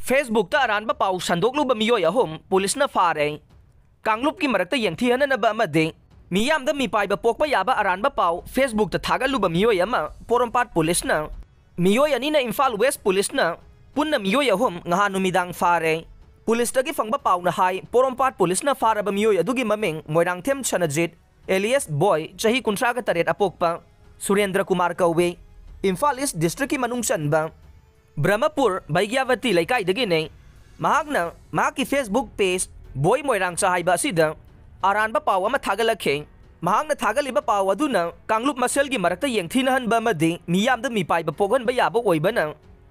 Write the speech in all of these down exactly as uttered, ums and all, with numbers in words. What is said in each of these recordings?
Facebookꯇ ꯑꯔꯥꯟꯕ ꯄꯥꯎ ꯁꯟꯗꯣꯛꯂꯨꯕ ꯃꯤꯑꯣꯏ ꯑꯍꯨꯝ ꯄꯨꯂꯤꯁꯅ ꯐꯥꯔꯦ꯫ ꯀꯥꯡꯂꯨꯞꯀꯤ ꯃꯔꯛꯇ ꯌꯦꯡꯊꯤꯍꯟꯅꯅꯕ ꯑꯃꯗꯤ ꯃꯤꯌꯥꯝꯗ ꯃꯤꯄꯥꯏꯕ ꯄꯣꯛꯄ ꯌꯥꯕ ꯑꯔꯥꯟꯕ ꯄꯥꯎ Facebookꯇ ꯊꯥꯒꯠꯂꯨꯕ ꯃꯤꯑꯣꯏ ꯑꯃ ꯄꯣꯔꯣꯝꯄꯥꯠ ꯄꯨꯂꯤꯁꯅ, ꯃꯤꯑꯣꯏ ꯑꯅꯤꯅ ꯏꯝꯐꯥꯜ ꯋꯦꯁ ꯄꯨꯂꯤꯁꯅ, ꯄꯨꯟꯅ ꯃꯤꯑꯣꯏ ꯑꯍꯨꯝ ꯉꯍꯥꯟ ꯅꯨꯃꯤꯗꯥꯡ ꯐꯥꯔꯦ꯫ ꯄꯨꯂꯤꯁꯇꯒꯤ ꯐꯪꯕ ꯄꯥꯎꯅ ꯍꯥꯏ, ꯄꯣꯔꯣꯝꯄꯥꯠ ꯄꯨꯂꯤꯁꯅ ꯐꯥꯔꯕ ꯃꯤꯑꯣꯏ ꯑꯗꯨꯒꯤ ꯃꯃꯤꯡ ꯃꯣꯏꯔꯥꯡꯊꯦꯝ ꯁꯅꯖꯤꯠ, alias ꯕꯣꯏ, ꯆꯍꯤ ꯀꯨꯟꯊ꯭ꯔꯥꯒ ꯇꯔꯦꯠ ꯑꯄꯣꯛꯄ, ꯁꯨꯔꯦꯟꯗ꯭ꯔ ꯀꯨꯃꯥꯔ ꯀꯧꯏ꯫ ꯏꯝꯐꯥꯜ ꯏꯁ ꯗꯤꯁꯇ꯭ꯔꯤꯛꯀꯤ ꯃꯅꯨꯡ ꯆꯟꯕ ꯕ꯭ꯔꯍꯃꯄꯨꯔ ꯕꯩꯒ꯭ꯌꯥꯕꯇꯤ ꯂꯩꯀꯥꯏꯗꯒꯤꯅꯤ꯫ ꯃꯍꯥꯛꯅ ꯃꯍꯥꯛꯀꯤ Facebook page ꯕꯣꯏ ꯃꯣꯏꯔꯥꯡꯆꯥ ꯍꯥꯏꯕ ꯑꯁꯤꯗ ꯑꯔꯥꯟꯕ ꯄꯥꯎ ꯑꯃ ꯊꯥꯒꯠꯂꯛꯈꯤ꯫ ꯃꯍꯥꯛꯅ ꯊꯥꯒꯠꯂꯤꯕ ꯄꯥꯎ ꯑꯗꯨꯅ ꯀꯥꯡꯂꯨꯞ ꯃꯁꯦꯜꯒꯤ ꯃꯔꯛꯇ ꯌꯦꯡꯊꯤꯅꯍꯟꯕ ꯑꯃꯗꯤ ꯃꯤꯌꯥꯝꯗ ꯃꯤꯄꯥꯏꯕ ꯄꯣꯛꯍꯟꯕ ꯌꯥꯕ ꯑꯣꯏꯕꯅ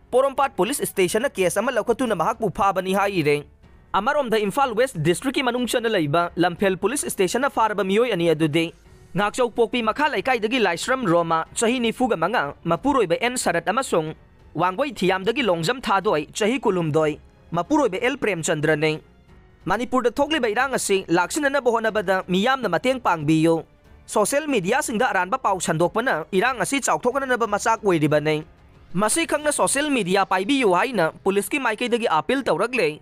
ꯄꯣꯔꯣꯝꯄꯥꯠ ꯄꯨꯂꯤꯁ ꯁ꯭ꯇꯦꯁꯟꯅ ꯀꯦꯁ ꯑꯃ ꯂꯧꯈꯠꯇꯨꯅ ꯃꯍꯥꯛꯄꯨ ꯐꯥꯕꯅꯤ ꯍꯥꯏꯔꯦ꯫ ꯑꯃꯔꯣꯝꯗ ꯏꯝꯐꯥꯜ ꯋꯦꯁ ꯗꯤꯁꯇ꯭ꯔꯤꯛꯀꯤ ꯃꯅꯨꯡ ꯆꯟꯅ ꯂꯩꯕ ꯂꯝꯐꯦꯜ ꯄꯨꯂꯤꯁ ꯁ꯭ꯇꯦꯁꯟꯅ ꯐꯥꯔꯕ ꯃꯤꯑꯣꯏ ꯑꯅꯤ ꯑꯗꯨꯗꯤ ꯉꯥꯛꯆꯧꯄꯣꯛꯄꯤ ꯃꯈꯥ ꯂꯩꯀꯥꯏꯗꯒꯤ ꯂꯥꯏꯁ꯭ꯔꯝ ꯔꯣꯃꯥ, ꯆꯍꯤ ꯅꯤꯐꯨꯒ ꯃꯉꯥ, ꯃꯄꯨꯔꯣꯏꯕ ꯑꯦꯟ ꯁꯔꯠ ꯑꯃꯁꯨꯡ ꯋꯥꯡꯒꯣꯏ ꯊꯤꯌꯥꯝꯗꯒꯤ ꯂꯣꯡꯖꯝ ꯊꯥꯗꯣꯏ, ꯆꯍꯤ ꯀꯨꯟꯍꯨꯝꯗꯣꯏ, ꯃꯄꯨꯔꯣꯏꯕ ꯑꯦꯜ ꯄ꯭ꯔꯦꯝꯆꯟꯗ꯭ꯔꯅꯤ꯫ ꯃꯅꯤꯄꯨꯔꯗ ꯊꯣꯛꯂꯤꯕ ꯏꯔꯥꯡ ꯑꯁꯤ ꯂꯥꯛꯁꯤꯟꯅꯅꯕ ꯍꯣꯠꯅꯕꯗ ꯃꯤꯌꯥꯝꯅ ꯃꯇꯦꯡ ꯄꯥꯡꯕꯤꯌꯨ꯫ ꯁꯣꯁꯤꯌꯦꯜ ꯃꯤꯗꯤꯌꯥꯁꯤꯡꯗ ꯑꯔꯥꯟꯕ ꯄꯥꯎ ꯁꯟꯗꯣꯛꯄꯅ ꯏꯔꯥꯡ ꯑꯁꯤ ꯆꯥꯎꯊꯣꯛꯍꯟꯅꯕ ꯃꯆꯥꯛ ꯑꯣꯏꯔꯤꯕꯅꯤ꯫ ꯃꯁꯤ ꯈꯪꯅ ꯁꯣꯁꯤꯌꯦꯜ ꯃꯤꯗꯤꯌꯥ ꯄꯥꯏꯕꯤꯌꯨ ꯍꯥꯏꯅ ꯄꯨꯂꯤꯁꯀꯤ ꯃꯥꯏꯀꯩꯗꯒꯤ ꯑꯥꯄꯤꯜ ꯇꯧꯔꯛꯂꯦ꯫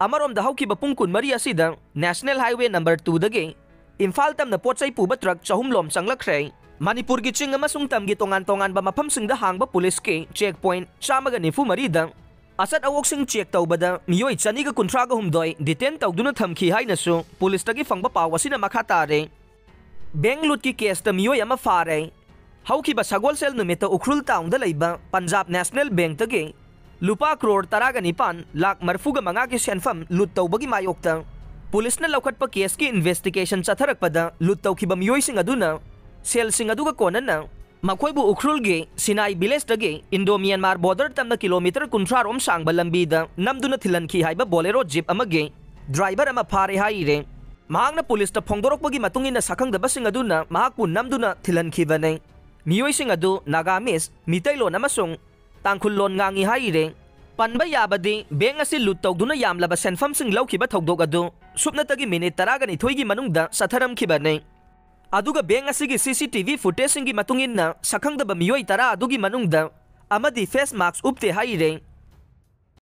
ꯑꯃꯔꯣꯝꯗ ꯍꯧꯈꯤꯕ ꯄꯨꯡ ꯀꯨꯟꯃꯔꯤ ꯑꯁꯤꯗ ꯅꯦꯁꯅꯦꯜ ꯍꯥꯏꯋꯦ ꯅꯝꯕꯔ ꯇꯨꯗꯒꯤ ꯏꯝꯐꯥꯜ ꯇꯝꯅ ꯄꯣꯠ ꯆꯩ ꯄꯨꯕ ꯇ꯭ꯔꯛ ꯆꯍꯨꯝ ꯂꯣꯝ ꯆꯪꯂꯛꯈ꯭ꯔꯦ꯫ ꯃꯅꯤꯄꯨꯔꯒꯤ ꯆꯤꯡ ꯑꯃꯁꯨꯡ ꯇꯝꯒꯤ ꯇꯣꯉꯥꯟ ꯇꯣꯉꯥꯟꯕ ꯃꯐꯝꯁꯤꯡꯗ ꯍꯥꯡꯕ ꯄꯨꯂꯤꯁꯀꯤ ꯆꯦꯛ ꯄꯣꯏꯟꯠ ꯆꯥꯝꯃꯒ ꯅꯤꯐꯨ ꯃꯔꯤꯗ ꯑꯆꯠ ꯑꯋꯣꯛꯁꯤꯡ ꯆꯦꯛ ꯇꯧꯕꯗ ꯃꯤꯑꯣꯏ ꯆꯅꯤꯒ ꯀꯨꯟꯊ꯭ꯔꯥꯒ ꯍꯨꯝꯗꯣꯏ ꯗꯤꯇꯦꯟ ꯇꯧꯗꯨꯅ ꯊꯝꯈꯤ ꯍꯥꯏꯅꯁꯨ ꯄꯨꯂꯤꯁꯇꯒꯤ ꯐꯪꯕ ꯄꯥꯎ ꯑꯁꯤꯅ ꯃꯈꯥ ꯇꯥꯔꯦ꯫ ꯕꯦꯡꯛ ꯂꯨꯠꯀꯤ ꯀꯦꯁꯇ ꯃꯤꯑꯣꯏ ꯑꯃ ꯐꯥꯔꯦ꯫ ꯍꯧꯈꯤꯕ ꯁꯒꯣꯜꯁꯦꯜ ꯅꯨꯃꯤꯠꯇ ꯎꯈ꯭ꯔꯨꯜ ꯇꯥꯎꯟꯗ ꯂꯩꯕ ꯄꯟꯖꯥꯕ ꯅꯦꯁꯅꯦꯜ ꯕꯦꯡꯛꯇꯒꯤ ꯂꯨꯄꯥ ꯀ꯭ꯔꯣꯔ ꯇꯔꯥꯒ ꯅꯤꯄꯥꯟ ꯂꯥꯈ ꯃꯔꯤꯐꯨꯒ ꯃꯉꯥꯒꯤ ꯁꯦꯟꯐꯝ ꯂꯨꯠ ꯇꯧꯕꯒꯤ ꯃꯥꯌꯣꯛꯇ ꯄꯨꯂꯤꯁꯅ ꯂꯧꯈꯠꯄ ꯀꯦꯁꯀꯤ ꯏꯟꯚꯦꯁꯇꯤꯒꯦꯁꯟ ꯆꯠꯊꯔꯛꯄꯗ ꯂꯨꯠ ꯇꯧꯈꯤꯕ ꯃꯤꯑꯣꯏꯁꯤꯡ ꯑꯗꯨꯅ ꯁꯦꯜꯁꯤꯡ ꯑꯗꯨꯒ ꯀꯣꯟꯅꯅ ꯃꯈꯣꯏꯕꯨ ꯎꯈ꯭ꯔꯨꯜꯒꯤ ꯁꯤꯅꯥꯏ ꯚꯤꯂꯦꯖꯇꯒꯤ ꯏꯟꯗꯣ ꯃ꯭ꯌꯥꯟꯃꯥꯔ ꯕꯣꯔꯗꯔ ꯇꯝꯅ ꯀꯤꯂꯣꯃꯤꯇꯔ ꯀꯨꯟꯊ꯭ꯔꯥ ꯔꯣꯝ ꯁꯥꯡꯕ ꯂꯝꯕꯤꯗ ꯅꯝꯗꯨꯅ ꯊꯤꯜꯍꯟꯈꯤ ꯍꯥꯏꯕ ꯕꯣꯂꯦꯔꯣ ꯖꯤꯞ ꯑꯃꯒꯤ ꯗ꯭ꯔꯥꯏꯚꯔ ꯑꯃ ꯐꯥꯔꯦ ꯍꯥꯏꯔꯦ꯫ ꯃꯍꯥꯛꯅ ꯄꯨꯂꯤꯁꯇ ꯐꯣꯡꯗꯣꯔꯛꯄꯒꯤ ꯃꯇꯨꯡ ꯏꯟꯅ ꯁꯛꯈꯪꯗꯕꯁꯤꯡ ꯑꯗꯨꯅ ꯃꯍꯥꯛꯄꯨ ꯅꯝꯗꯨꯅ ꯊꯤꯜꯍꯟꯈꯤꯕꯅꯤ꯫ ꯃꯤꯑꯣꯏꯁꯤꯡ ꯑꯗꯨ ꯅꯥꯒꯥꯃꯤꯁ, ꯃꯤꯇꯩꯂꯣꯟ ꯑꯃꯁꯨꯡ ꯇꯥꯡꯈꯨꯜ ꯂꯣꯟ ꯉꯥꯡꯏ ꯍꯥꯏꯔꯦ꯫ ꯄꯟꯕ ꯌꯥꯕꯗꯤ ꯕꯦꯡꯛ ꯑꯁꯤ ꯂꯨꯠ ꯇꯧꯗꯨꯅ ꯌꯥꯝꯂꯕ ꯁꯦꯟꯐꯝꯁꯤꯡ ꯂꯧꯈꯤꯕ ꯊꯧꯗꯣꯛ ꯑꯗꯨ ꯁꯨꯞꯅꯇꯒꯤ ꯃꯤꯅꯤꯠ ꯇꯔꯥꯒ ꯅꯤꯊꯣꯏꯒꯤ ꯃꯅꯨꯡꯗ ꯆꯠꯊꯔꯝꯈꯤꯕꯅꯤ꯫ ꯑꯗꯨꯒ ꯕꯦꯡꯛ ꯑꯁꯤꯒꯤ ꯁꯤ ꯁꯤ ꯇꯤ ꯚꯤ ꯐꯨꯇꯦꯖꯁꯤꯡꯒꯤ ꯃꯇꯨꯡ ꯏꯟꯅ ꯁꯛꯈꯪꯗꯕ ꯃꯤꯑꯣꯏ ꯇꯔꯥ ꯑꯗꯨꯒꯤ ꯃꯅꯨꯡꯗ ꯑꯃꯗꯤ ꯐꯦꯁ ꯃꯥꯛꯁ ꯎꯞꯇꯦ ꯍꯥꯏꯔꯦ꯫